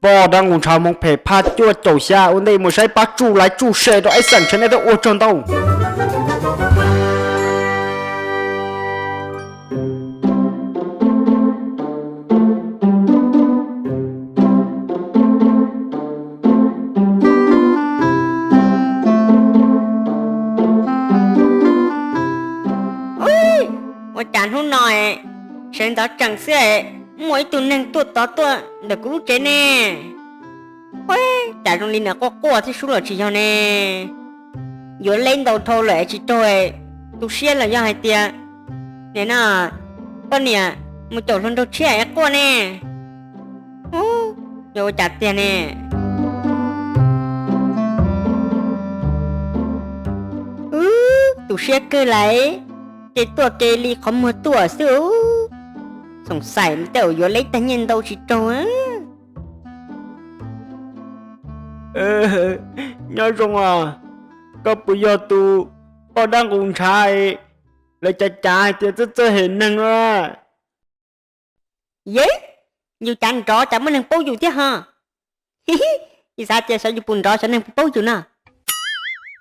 Poj dab nqus ntshav hmoov phem phaj cuaj caum xya ua ntej mus saib pab tsuj like tsuj share rau ib xeem tshawb nej thiab ua tsaug ntau. Ua cas hnub no sawv ntxov tsees xwb, muaj ib tug neeg tuaj tod tuaj ntawm kuv lub tsev ne. Ua cas zoo li nws quaj quaj thiab sub los tsis yog ne. Yuav leb ntau dhau lawm tsis raug, tu siab los yog hais tias, nim no poj niam mus caum hluas nraug tshiab es quaj ne. Ub, yog ua cas tiag ne? Ub, tu siab kawg lawm, ces tuaj ke li qhov muag tuaj xwb. Xoom xaim tej zaum yuav leb tag nyiaj ntau tsis raug. Nyob zoo os, koj puas yog tus poj dab nqus ntshav lawv cav cav hais tias txawj txawj hem neeg no? Yej, yus cav nrov cas muaj neeg paub yus thiab ho. Yus xav tias xyov yus puas nrov xyov neeg puas paub yus no.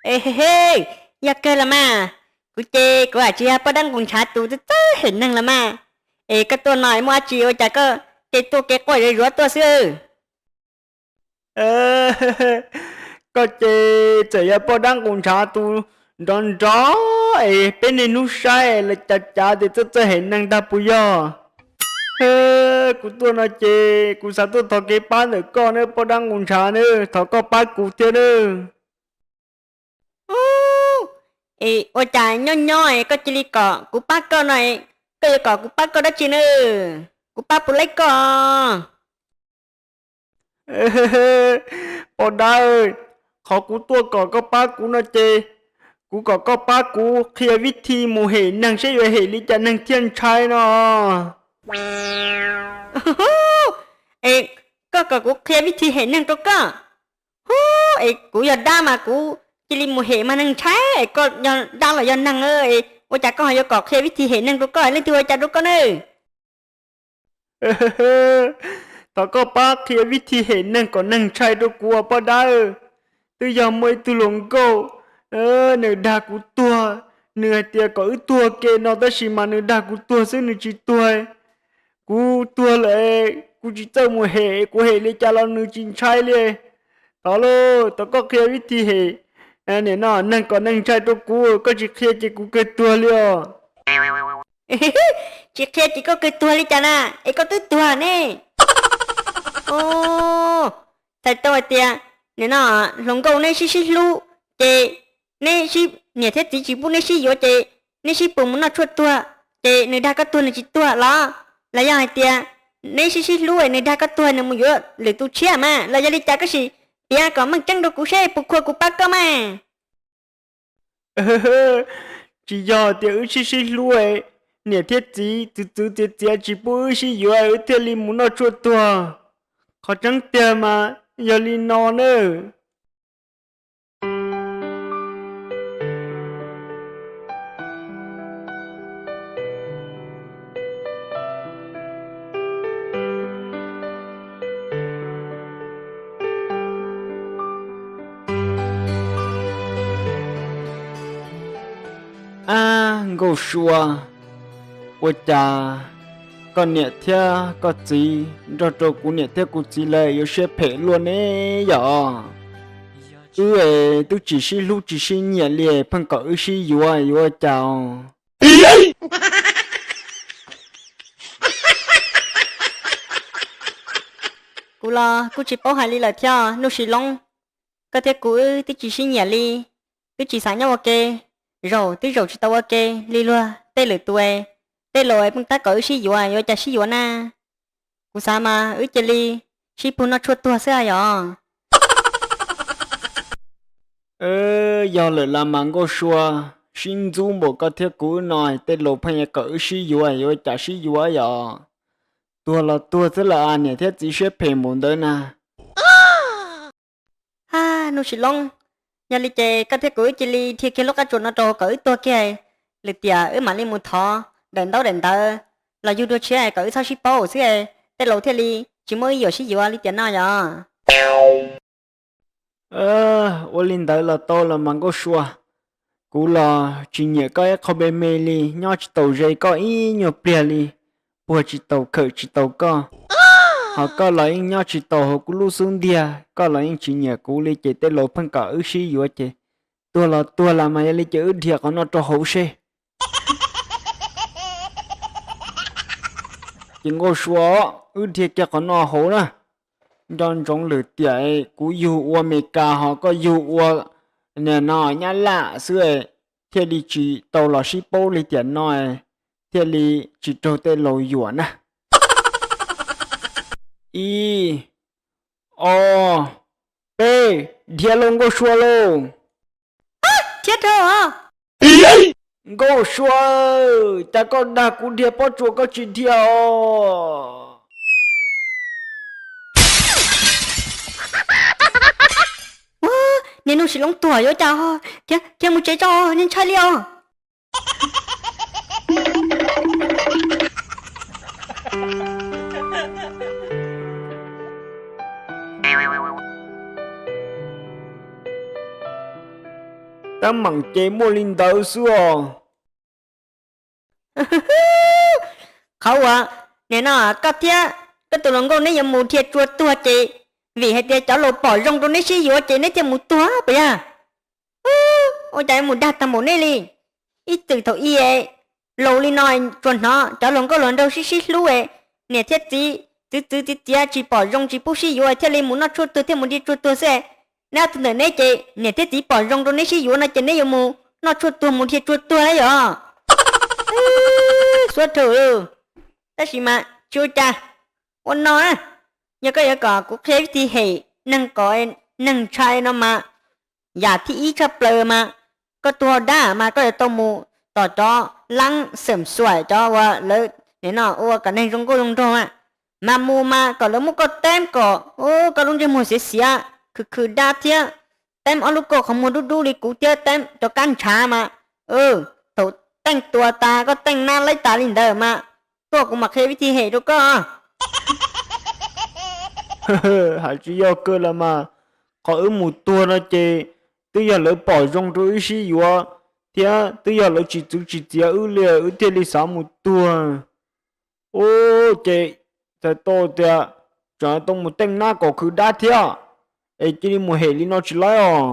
He, yog kawg los mas, kuv ces kuv hais tsis yog poj dab nqus ntshav tus txawj txawj hem neeg los mas. Es koj tuaj no muaj dab tsi ua cas koj ke tuaj ke quaj zuav zuav tuaj xwb? Koj ces txawm yog poj dab nqus ntshav tus nrov nrov es peb niaj hnub saib lawv cav cav tias txawj txawj hem neeg ntag puas yog? Kuv tuaj no ces kuv xav tuaj thov kev pab ntawm koj nawb poj dab nqus ntshav nawb, thov koj pab kuv thiab nawb. Ub, es ua cas nyob nyob koj cia li kom kuv pab koj no, koj yuav kom kuv pab koj dab tsi na? Kuv pab puas laib koj? Poj dab, qhov kuv tuaj kom koj pab kuv no ces kuv kom koj pab kuv qhia vib thi mus hem neeg seb yuav hem li cas neeg thiaj ntshai no. Es koj kom kuv qhia vib thi hem neeg rau koj? Hu, es kuv yog dab mas kuv cia li mus hem mas neeg ntshai, es koj yog dab los yog neeg, ua cas koj ho yuav kom qhia vib thi hem neeg rau koj, leej twg ua cas rau koj ne? Thov koj pab qhia vib thi hem neeg kom neeg ntshai rau kuv os poj dab. Twb yog muaj ib tug hluas nkauj, nws dag kuv tuag, nws hais tias kom wb tuag ke no tab sis mas nws dag kuv tuag xwb nws tsis tuag. Kuv tuag lawm, kuv tsis txawj mus hem, kuv hem li cas los nws tsis ntshai li. Thov lauj, thov koj qhia vib thi hem, nim no neeg kom neeg ntshai rau kuv, koj tsis qhia ces kuv kawg tuag li os. Tsis qhia ces koj kawg tuag li cas na, es koj twb tuag ne. Txhais tau hais tias nim no hluas nkauj neb sib sib hlub, ces neb sib, niam thiab txiv tsis pub neb sib yuav ces neb sib puag mus noj tshuaj tuag, ces nws dag koj tuag nws tsis tuag los? Los yog hais tias neb sib sib hlub nws dag koj tuag nws mus yuav lwm tus tshiab mas, los yog li cas koj sim piav kom meej tseeb rau kuv seb puas khuv kuv pab koj mas. Tsis yog tias wb sib sib hlub, niam thiab txiv txwv txwv txiav txiav tsis pub wb sib yuav wb thiaj li mus noj tshuaj tuag. Qhov tseeb tiag mas yog li no nawb. Ab Nkauj Sua, ua cas koj niam thiab koj txiv nrog rau kuv niam thiab kuv txiv lawv yuav siab phem luaj ne yom? Wb es twb tsis sib hlub tsis sib nyiam li pheej kom wb sib yuav yuav ua cas? Kuv los kuj tsis paub hais li lawm thiab Nuj Sis Loob. Koj thiab kuv wb twb tsis sib nyiam li, twb tsis xav nyob ua ke, zaum twb zaum tsis tau ua ke li luag tej lwm tus, tej laus pheej tab kom wb sib yuav yuav cas sib yuav na. Kuv xav mas wb cia li sib puag noj tshuaj tuag xwb yom. Yog lawm las mas Nkauj Sua, sib ntxub npaum koj thiab kuv wb no tej laus pheej yuav kom wb sib yuav yuav cas sib yuav yom. Tuag los tuag xwb las, niam thiab txiv siab phem npaum ntawd na. Ab Nuj Sis Loob, yog li ces koj thiab kuv wb cia li dhia kiag lub qab tsuas no rau kom wb tuag kiag, lwm tiam wb mam li mus thov daim ntaub daim ntawv los yug dua tshiab kom wb txhob sib paub xwb, tej laus thiaj li tsis muaj wb yuam sib yuav li tiam no yog? Ua li ntawd los tau los mas Nkauj Sua, kuv los tsis nyiam koj ib qho me me li, nyob tsis taus ze koj ib nyuag pliag li, puag tsis taus khawm tsis taus koj. Ho koj los yeej nyob tsis taus hauv kuv lub xub ntiag, koj los yeej tsis nyiam kuv li ces tej laus pheej kom wb sib yuav ces tuag los tuag las mas yog li ces wb dhia qhov no rau hauv seb. Ces Nkauj Sua, wb dhia kiag qhov no hauv na. Nco ntsoov lwm tiam kuv yug ua Meskas ho koj yug ua, nim no Nyab Laj xwb, thiaj li tsis tau los sib paub li tiam no, thiaj li tsis raug tej laus yuam na. Ib, ob, peb, dhia lauj Nkauj Sua lauj. Thiab rau Nkauj Sua, cas koj dag kuv dhia pob tsuas koj tsis dhia os? Ua, niag Nuj Sim Loob tuag yuav cas, khiav mus tsev tso, ntshai li os. Teeb meem ces muaj li ntawd xwb os. Qhov uas nim no koj thiab koj tus hluas nkauj neb yuav mus dhia tsua tuag ces vim hais tias cov laus pom zoo rau neb sib yuav ces neb thiaj mus tuag puas yog? Ua cas mus dag tag npaum nej li? Ib txwm thaum ub laus li no tsuas hnov cov hluas nkauj hluas nraug sib sib hlub, niam thiab txiv txwv txwv txiv txiav tsis pom zoo tsis pub sib yuav thiaj li mus noj tshuaj tuag thiaj mus dhia tsua tuag xwb. Neb ob tug ntawm neb ces niam thiab txiv pom zoo rau neb sib yuav no ces neb yuav mus noj tshuaj tuag mus dhia tsua tuag na yog? Xuab rau, tab sis mas tsis ua cas, ua no na, yog koj yuav kom kuv qhia vib thi hem neeg kom neeg ntshai no mas, yam thib ib tshaj plaws mas koj tus ho dab mas koj yuav tau mus tom cov lab xeem xuam cov uas lawv nim no ua kom neeg zoo nkauj zoo nraug mas, mas mus mas kom lawv muab koj teeb kom koj lub ntsej muag xiav xiav khwv khwv dab thiab, teeb ob lub kauj qhov muag dub dub li kuv thiab teeb cov kab ntshav mas, thaum teej tua tas koj teej nab laib tas li ntawd mas, tuaj kuv mam qhia vib thi hem rau koj. Hais tsis yog kawg los mas, qhov wb mus tuag no ces twb yog lawv pom zoo rau wb sib yuav, thiab twb yog lawv tsis txwv tsis txiav wb li wb thiaj li xav mus tuag. Ub, ces txhais tau tias tsam tau mus teej nab kom khwv dab thiab, es cia li mus hem li no tsis laib os.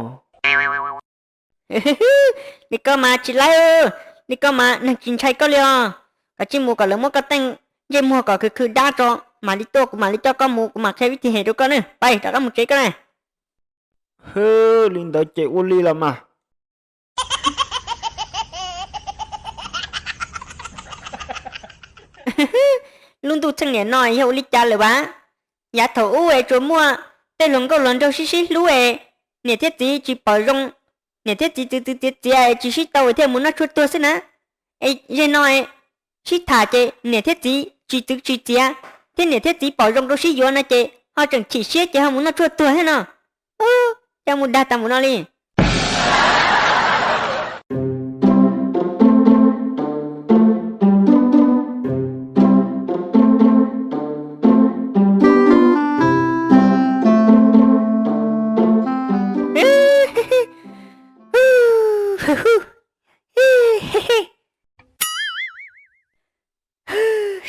Li koj mas tsis laib, li koj mas neeg tsis ntshai koj li os. Koj cia li mus kom lawv muab koj teej ntsej muag kom khwv khwv dab tso, mam li tuaj kuv mam li coj koj mus, kuv mam qhia vib thi hem rau koj ne. Pais rov qab mus tsev koj na. Hwb, li ntawd ces ua li los mas. Lub ntuj txheej niam no yog ua li cas lawm vas? Yav thaum ub es tsuas muaj tej hluas nkauj hluas nraug sib sib hlub es niam thiab txiv tsis pom zoo, niam thiab txiv txwv txwv txiav txiav es tsis sib tau es thiaj mus noj tshuaj tuag xwb na. Es zaum no sib tham ces niam thiab txiv tsis txwv tsis txiav, thiab niam thiab txiv pom zoo rau sib yuav no ces ho tseem chim siab ces ho mus noj tshuaj tuag thiab no. Ub, cas mus dag tas mus no li.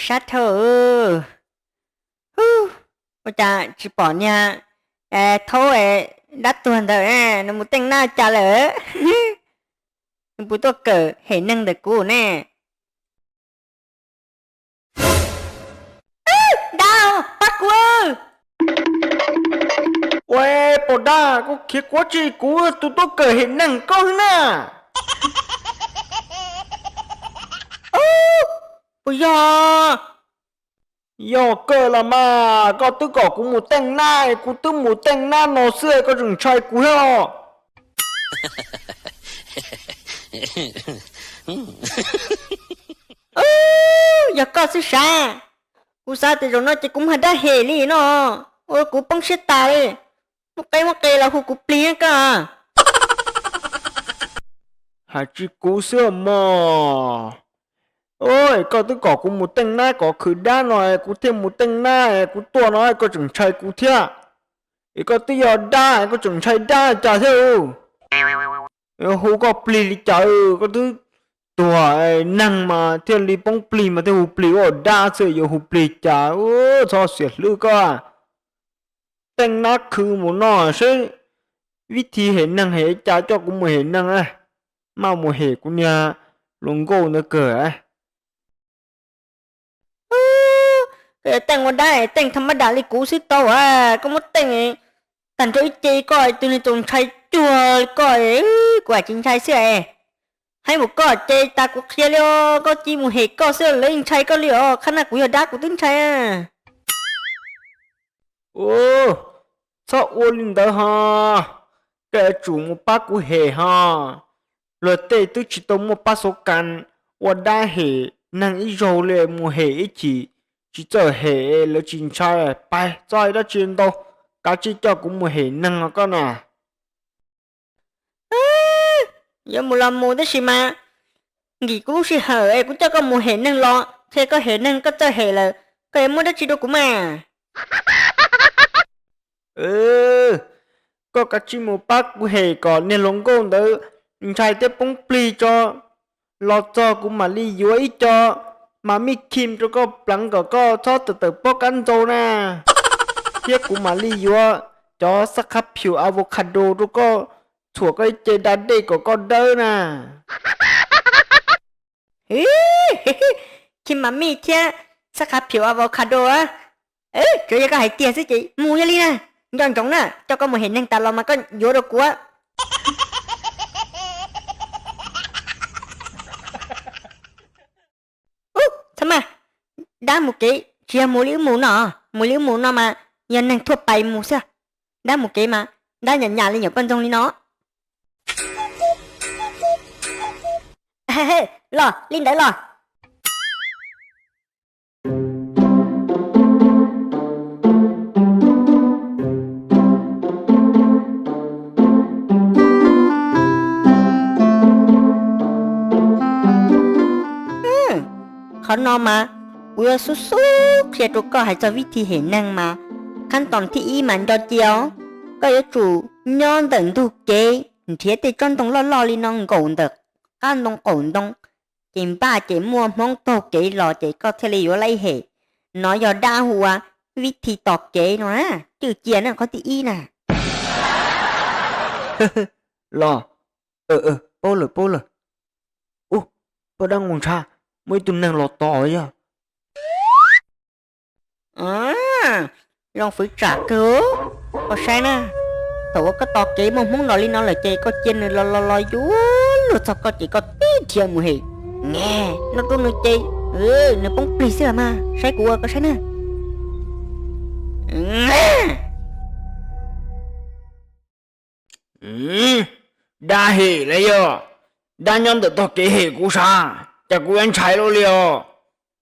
Sab dhau. Ua cas tsis pom niag thaub dab tuag ntawd, nws mus teej nab cas lawm? Nws puas tuaj kawm hem neeg ntawm kuv ne? Dab, pab kuv! Ua, pom dab, koj khiav kuv tsi, kuv tus tuaj kawm hem neeg koj xwb na. Puas yog? Yog kawg los mas, koj twb kom kuv mus teej nab, kuv twb mus teej nab no xwb koj tseem ntshai kuv thiab os. Yog koj xwb sav, kuv xav tias zaum no ces kuv muaj dab hem li no, ua kuv poob siab tas li. Muaj qe muaj qe los hu kuv plig koj. Hais tsis kuv xwb mog. Es koj twb kom kuv mus teej nab kom khwv dab no es kuv thiaj mus teej nab es kuv tuaj no koj tseem ntshai kuv thiab. Es koj twb yog dab koj tseem ntshai dab cas thiab ub? Hu koj plig li cas? Koj twb tuag, neeg mas thiaj li poob plig mas thiaj hu plig, ua dab xwb yuav hu plig cas? Txhob xiam hlwb koj. Teej nab khwv mus no seb vib thi hem neeg hem cas coj kuv mus hem neeg. Maj mus hem kuv niag hluas nkauj ntawd kawg. Koj yuav teej ua dab teej tha mab dam li kuv xwb tau a? Koj muab teej tag nrho ib ce koj tus niag txaus ntshai cuag li koj, kuv tsis ntshai xwb. Heev mus koj ces tas kuv qhia li os, koj cia mus hem koj xwb lawv ntshai koj li os, qhab na kuv yog dab kuv twb ntshai. Txhob ua li ntawd ho, koj yuav tsum mus pab kuv hem ho. Luag tej twb tsis tau muaj pab xov kas ua dab hem neeg ib zaug li, mus hem ib chim tsis txawj hem lawv tsis ntshai. Pais txhob hais dab tsi ntau, kav tsij coj kuv mus hem neeg os koj na. Yuav mus los mus tab sis mas nkim kuv lub sij hawm es kuv coj koj mus hem neeg los qhia koj hem neeg koj txawj hem lawm koj yuav muab dab tsi rau kuv mas? Koj kav tsij mus pab kuv hem kom niag hluas nkauj ntawd ntshai thiab poob plig tso. Los txog kuv mam li yuav ib co mas mij khim rau koj pleev kom koj txhob tawm tawm pob kab ntxau na. Thiab kuv mam li yuav cov xab qhab phium avocado rau koj, txhuam koj ib ce da dej kom koj dawb na. Khim mas mij thiab xab qhab phium avocado a. Tsuav yog koj hais tiag xwb ces mus yog li na. Nco ntsoov na, coj koj mus hem neeg tas los mas koj yuav rau kuv. Ub, txhob mas, dab mus kev tsis yog mus li wb mus no, mus li wb mus no mas yog neeg thuaj pais mus xwb. Dab mus kev mas dab nyam nyam li nyuam poj ntxoog li no. Los li ntawd los. Qhov no mas kuv yuav xub xub qhia rau koj hais txog vib thi hem neeg mas, khab toom thib ib mas nco cia os, koj yuav tsum nyob ntawm ntug kev nrhiav tej tsob ntoo loj loj li no nkaum ntawm qab ntoo qaum ntoo, ces npaj ces muaj hmoob taug kev los ces koj thiaj li yuav laib hem. No yog dab hu ua vib thi tom kev no na, cwj cia na qhov thib ib na. Los, paub lawm paub lawm. Ub, poj dab nqus ntshav, muaj ib tug neeg los tos yog. Zoo fwv tsam kawg. Koj saib na, thaum uas koj tos kev muaj hmoob los li no lawm ces koj cia nws los los los yuav luag txog koj ces koj tib dhia mus hem. Nge, noj rau nws ces nws poob plig xwb los mas, saib kuv ua koj saib na. Dab hem los yog, dab nyob ntawm tog kev hem kuv sav, cas kuv yuav ntshai luaj li os.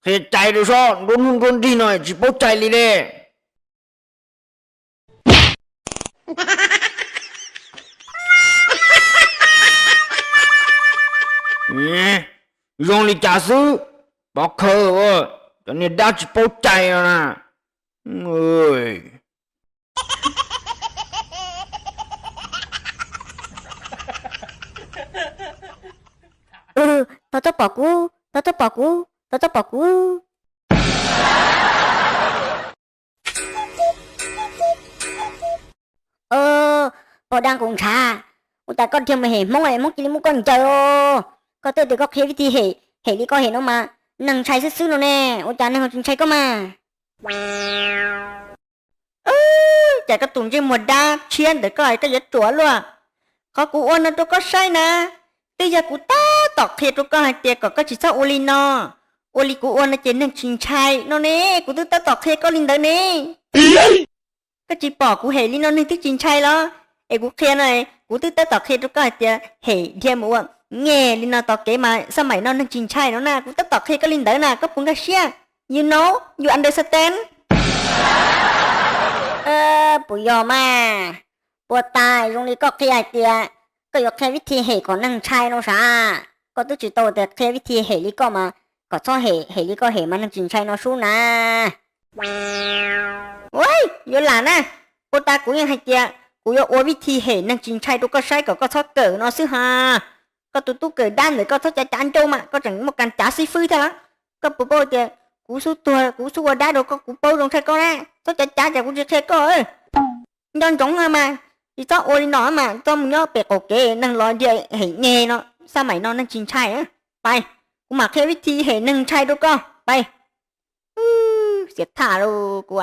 Qhia cai rau sob, nruab hnub nruab nrig no tsis paub cai li ne. Zoo li cas xwb, pov khawv, cov niag dab tsis paub cai no na. Thov txhob pom kuv, thov txhob pom kuv, thov txhob pom kuv. Pog dab nqus ntshav, ua cas koj dhia mus hem hmoob es hmoob cia li muab koj ncaws os? Koj twb tias koj qhia vib thi hem, hem li koj hem no mas neeg ntshai xwb xwb no ne, ua cas neeg ho tsis ntshai koj mas? Cas koj tus ntsej muag dab tshiab ntawm koj es koj yuav ruam luaj. Qhov kuv ua no rau koj saib na, twb yog kuv tab tom qhia rau koj hais tias kom koj tsis txhob ua li no, ua li kuv ua no ces neeg tsis ntshai no ne, kuv twb tab tom qhia koj li ntawd ne. Koj tsis pom kuv hem li no neeg twb tsis ntshai los? Es kuv qhia no, kuv twb tab tom qhia rau koj hais tias hem dhia mus ua nge li no tos kev mas xab maim no neeg tsis ntshai no na, kuv tab tom qhia koj li ntawd na, koj puas nkag siab? You know, you understand? Puas yog mas? Puas tas zoo li koj qhia hais tias koj yuav qhia vib thi hem kom neeg ntshai no sav? Koj twb tsis tau tias qhia vib thi hem li koj mas, Kom txhob hem, hem li koj hem mas neeg tsis ntshai no sub na. Ua, yuav lam na. Ua tas kuv yeej hais tias kuv yuav ua vib thi hem neeg tsis ntshai rau koj saib kom koj txhob kawm no xwb ha. Koj tus tub kawm dab ntawm koj txhob cav cav ncauj mas koj tseem muaj kas cav xib fwb thiab lawm. Koj puas paub tias kuv xub tuag kuv xub ua dab rau koj, kuv paub zoo tshaj koj na. Txhob cav cav ces kuv tsis qhia koj. Nco ntsoov mas, tsis txhob ua li no mas txhob mus nyob pem qaum kev neeg los dhia hem nyeg no, xab maim no neeg tsis ntshai. Pais, kuv mam qhia vib thi hem neeg ntshai rau koj, pais. Xiav tham lauj kuv.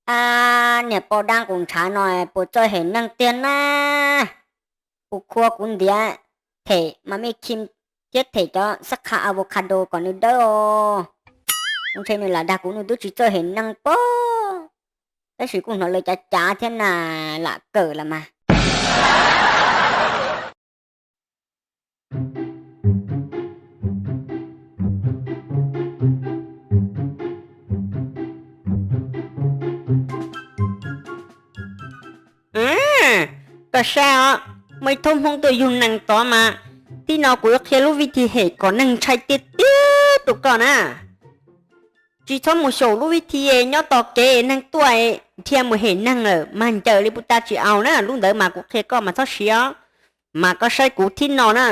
A, niag poj dab nqus ntshav no puas txawj hem neeg tiag na. Kuv khua kuv ntiav, them mas me khim thiab them cov xab qha avocado kom nws dawb os. Ntshe nws lam dag kuv, nws twb tsis txawj hem neeg pob. Tab sis kuj hnov lawv cav cav thiab na, lam kawm lawm mas. Koj saib os, muaj ib tug hmoob tuaj yug neeg tod mas, tib no kuv yuav qhia lub vib thi hem kom neeg ntshai tiag tiag rau koj na. Tsis txhob mus xyaum lub vib thi nyob tom kev neeg tuaj dhia mus hem neeg lawm mas ncaws li puas tas tsis aus na. Lub ntawd mas kuv qhia koj mas txhob siv os. Mas koj saib kuv tib no na,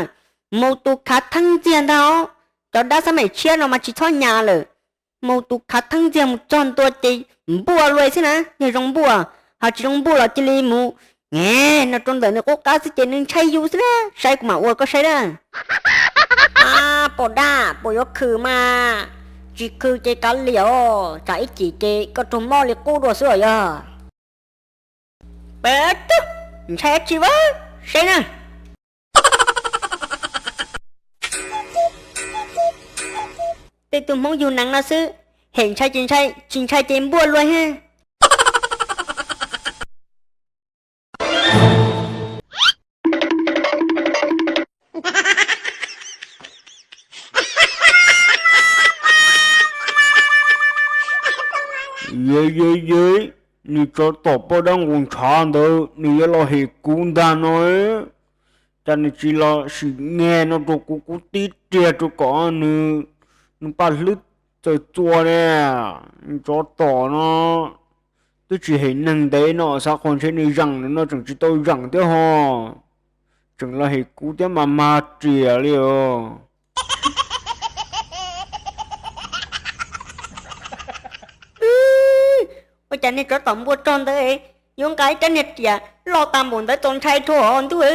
mus tus khav theeb ntxiag ntag. Cov dab xab maim tshiab no mas tsis txhob nyas lawm. Mus tus khav theeb ntxiag mus txog ntua ces npuaj luaj xwb na, yog zoo npuaj, ho tsis zoo npuaj los cia li mus no rau ntawm nws qub qab xwb ces nws ntshai yus xwb na. Saib kuv mam ua koj saib na. A, poj dab, puas yuav khwm mas? Tsis khwm ces kav liam os, tsam ib chim ces koj raug mob li qub dua xwb os yog. Peb tug ntshai tsis va, saib na. Tej tug hmoob yug neeg no xwb, hem ntshai ces ntshai, tsis ntshai ces npuaj luaj thiab. Ye ye ye, nws tsov tom poj dab nqus ntshav ntawd nws yuav los hem kuv ntag no. Cas nws tsis los sim nyeg no rau kuv, kuv tib riag rau kom nws, nws paj hlwb txawm txua ne. Nws tsov tom no twb tsis hem neeg ntev no xav qhov ntshe nws zeem no tseem tsis tau zeem thiab ho, tseem los hem kuv thiab mas mag riam li os. Ua cas niag tsov tom npua rog ntawd yuav nqa ib rab niag riam loj tas npaum ntawd txaus ntshai rau ntuj.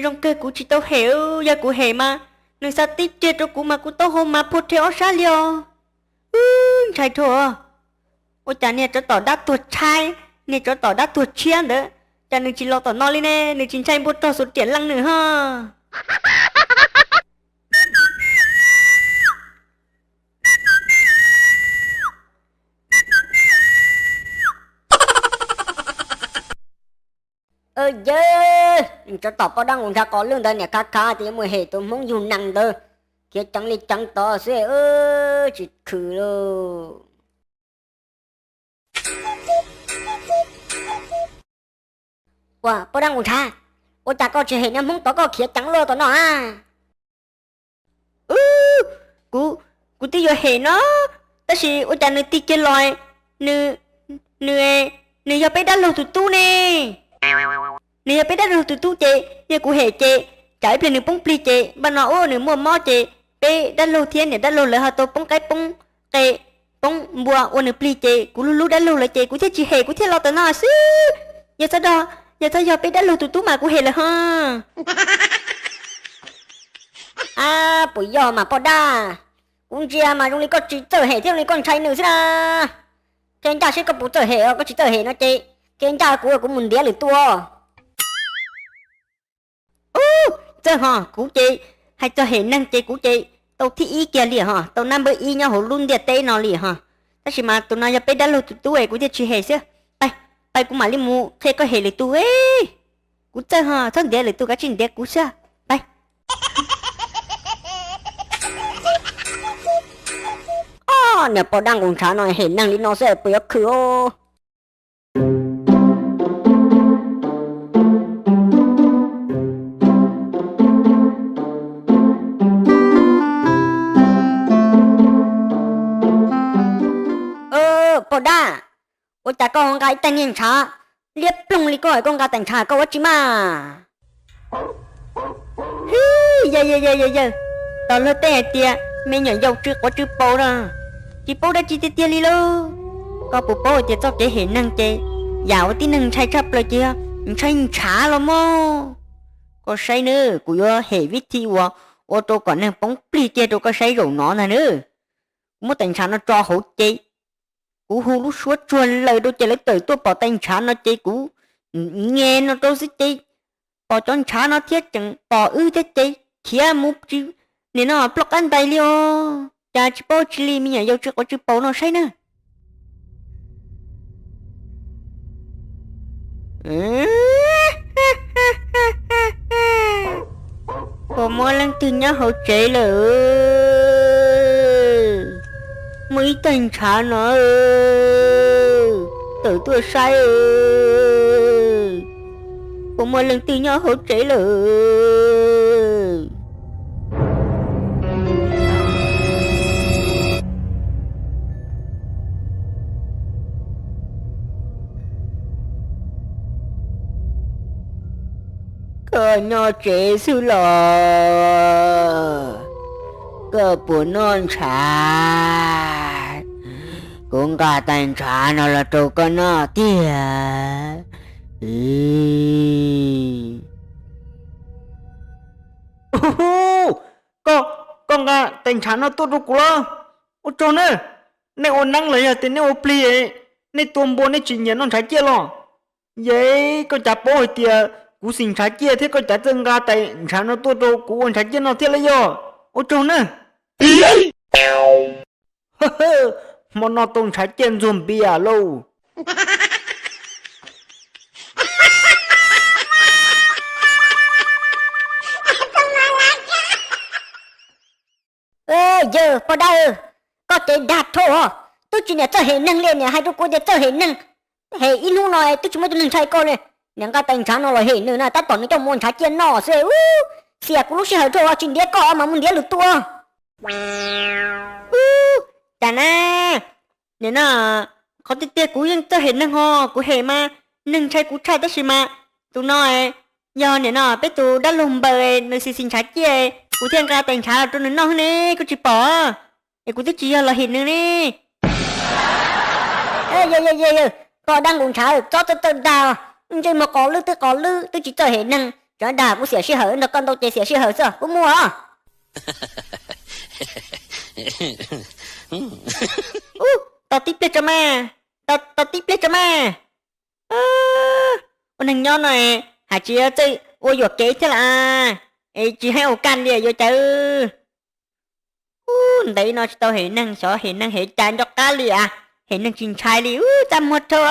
Zoo kawg kuv tsis tau hem, yog kuv hem mas nws xa tib riag rau kuv mas kuv taub hau mas phua rhe ob sab li os. Ntshai rau. Ua cas niag tsov tom dab tuag tshaib, niag tsov tom dab tuag tshiab ntawd, cas nws tsis los tom no li ne? Nws tsis ntshai npua rog xuas riam leej nws ho. Yawg, tsov tom poj dab nqus ntshav qos lwj ntawd niam khav khav tias yuav mus hem tus hmoob yug nees ntawd, khiav ceev li ceev tod xwb, tsis khwm lauj. Ua poj dab nqus ntshav, ua cas koj tsis hem niag hmoob tod, koj khiav ceev luaj tom no a? Kuv, kuv twb yuav hem no, tab sis ua cas nws tig kiag los, nws, nws, nws yog peb dab laug tus tub ne. Nws yog peb dab laug tus tub ces yog kuv hem ces tsam ib pliag nws poob plig ces npaj no ua nws muaj mob ces peb dab laug thiab niam dab laug lawv ho tau poob qaib poob qe, poob npua ua nws plig ces kuv lub lub dab laug lawm ces kuv thiaj tsis hem, kuv thiaj los tom no xwb. Yog txhob, yog txhob yog peb dab laug tus tub mas kuv hem lawm ho. Ab, puas yog mas poj dab? Kuv ntsia mas zoo li koj tsis txawj hem thiab zoo li koj ntshai nws xwb na. Qhia ncaj seb koj puas txawj hem os, koj tsis txawj hem no ces qhia ncaj kuv, kuv mus ntiav lwm tus. Ub, txawj ho, kuv ces hais txog hem neeg ces kuv ces tau thib ib kiag li ho, tau nab npawb ib nyob hauv lub ntiaj teb no li ho. Tab sis mas tus no yog peb dab laug tus tub es kuv thiaj tsis hem xwb. Pais, pais kuv mam li mus qhia koj hem lwm tus. Kuv txawj ho, txhob ntiav lwm tus, kav tsij ntiav kuv xwb. Pais. Ob niag poj dab nqus ntshav no hem neeg li no xwb puas yuav khwm os? Koj nqa ib tag niag ntshav liab ploog li koj hais, koj nqa tais ntshav koj ua tsi mas? Hwb, yawg, yawg, yawg, yawg, yawg, tos luag tej hais tias me nyuam yaus tsw quav tsw paus no, tsis paub dab tsi tiag tiag li lauj. Koj puas paub hais tias txoj kev hem neeg ces yam uas tib neeg ntshai tshaj plaws ces yog ntshai ntshav los mog. Koj saib nawb, kuv yuav hem vib thi uas ua rau kom neeg poob plig kiag rau koj saib zaum no ntag nawb. Kuv muab tais ntshav no tso hauv ces kuv hu lub suab tsuag lawm rau ces lawv tawm tuaj pom tais ntshav no ces kuv nyem no rau xwb ces pom cov ntshav no thiab tseem pom wb thiab ces khiav mus tsis, nim no ploj qab ntais li os. Cas tsis paub tsi li, me nyuam yaus tsw quav tsw paus no saib na. Puas muaj leej twg nyob hauv tsev lawm? Muaj ib tag ntshav no tawm tuaj saib. Puas muaj leej twg nyob hauv tsev lawm? Koj nyob tsev xwb los? Koj puas noj ntshav? Kuv nqa tais ntshav no los rau koj noj tiag. Koj, koj nqa tais ntshav no tuaj rau kuv los? Ua tsaug na. Nej ua neeb los yog tias nej ua plig, nej tua npua nej tsis nyiam noj ntshav ciaj los? Yej, koj cas paub hais tias kuv xis ntshav ciaj thiab koj cas txawj nqa tais ntshav no tuaj rau kuv ua ntshav ciaj noj thiab lauj yog? Ua tsaug na. Hmo no tau ntshav ciaj ntxuag npias lauj. Yawg poj dab, koj cev dag dhau os. Twb tsis niam txawj hem neeg li niam hais rau kuv tias txawj hem neeg. Hem ib hnub no twb tsis muaj tus neeg ntshai koj li. Niam nqa tais ntshav no los hem nws na, tab tom nws coj mus ua ntshav ciaj noj xwb. Xiam kuv lub sij hawm dhau, tsis ntiav koj mas mus ntiav lwm tus. Ub, cas na, nim no qhov tiag tiag kuv yeej txawj hem neeg ho, kuv hem mas neeg ntshai kuv tshaj, tab sis mas tus no yog nim no peb tus dab laug npaws, nws xis xis ntshav ciaj, kuv thiaj nqa tais ntshav los rau nws noj xwb ne, koj tsis pom es kuv twb tsis yog los hem nws ne. Yawg, yawg, yawg, koj dab nqus ntshav txob txawj txawj dag, ntsej muag qos lwb twb qos lwb twb tsis txawj hem neeg, tseem dag kuv xiam sij hawm nrog koj ntau ces xiam sij hawm xwb kuv mus os. Ub, tos tib pliag tso mas, tos tib pliag tso mas. Ua neeg nyob no hais tsis txawj ua yuam kev thiab las, es tsis heev ua kaj li yuav cas. Ub, ntev no tsis tau hem neeg, xyov hem neeg hem cas nco qab li as, hem neeg tsis ntshai li, ub, txaj muag dhau.